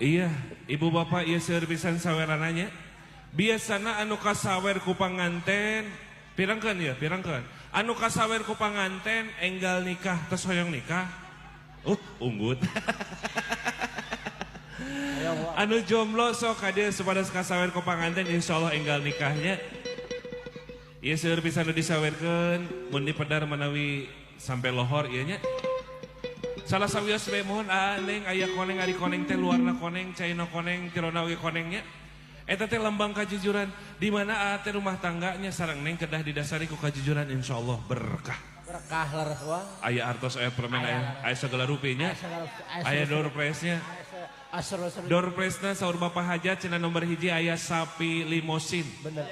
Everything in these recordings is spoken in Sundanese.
Iya, ibu bapak ieu seueur pisan sawerananya. Biasana anu kasawer ku panganten, pirangkeun ya, pirangkeun. Anu kasawer ku panganten enggal nikah tos hoyong nikah. Unggut. Anu jomblo sok ka dieu supados kasawer ku panganten insyaallah enggal nikahnya. Ieu seueur pisan nu disawerkeun mun dipedar manawi sampai lohor ieu nya. Salah sawios bae mohon neng aya koneng ari koneng teh luarna koneng caina koneng jerona oge konengnya. Eta teh lambang kajujuran di mana teh rumah tangganya sareng neng kedah didasari ku kajujuran insyaallah berkah. Berkah leres wah. Aya artos aya permen aya segala rupinya. Aya door prize-nya. Door prize-na saur Bapak Hajat cenah nomor hiji aya sapi limosin. Bener.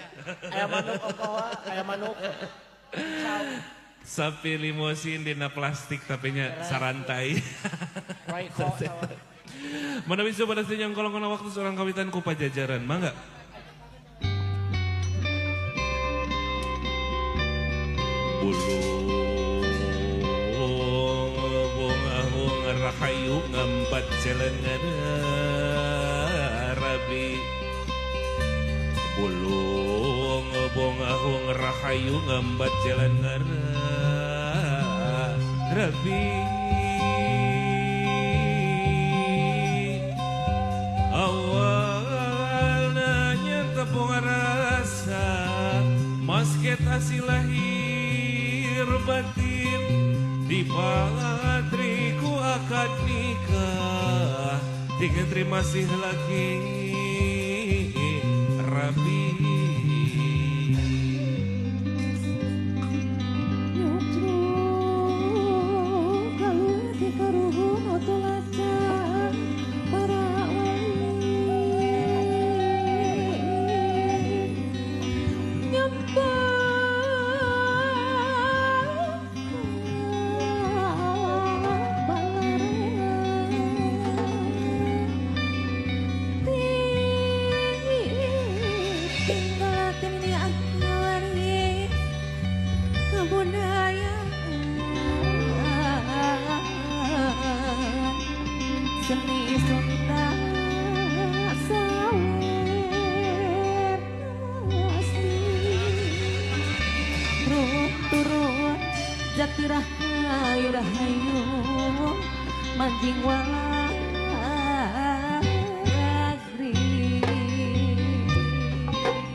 Aya manuk ongkoh, aya manuk. Sapi limosin dina plastik tapi nya sarantai. Manawi supados teu nyangkolong kana waktu seorang kawitan ku pajajaran, mangga. Bulung bungahung rahayu ngambat jelengan rabi. Bulung bungahung rahayu ngambat jelengan rabi. Awalnya tepung rasa masket hasil lahir batin di patriku akad nikah tinggal terima kasih lagi rabi. Seni Sunda sawer asli turun jati rahayu rahayu manjing walagri.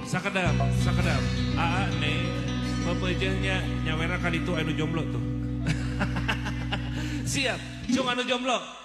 Sakedap sakedap aa ne pepejehnya nyawera kali itu anu jomblo tuh. Siap cung anu jomblo.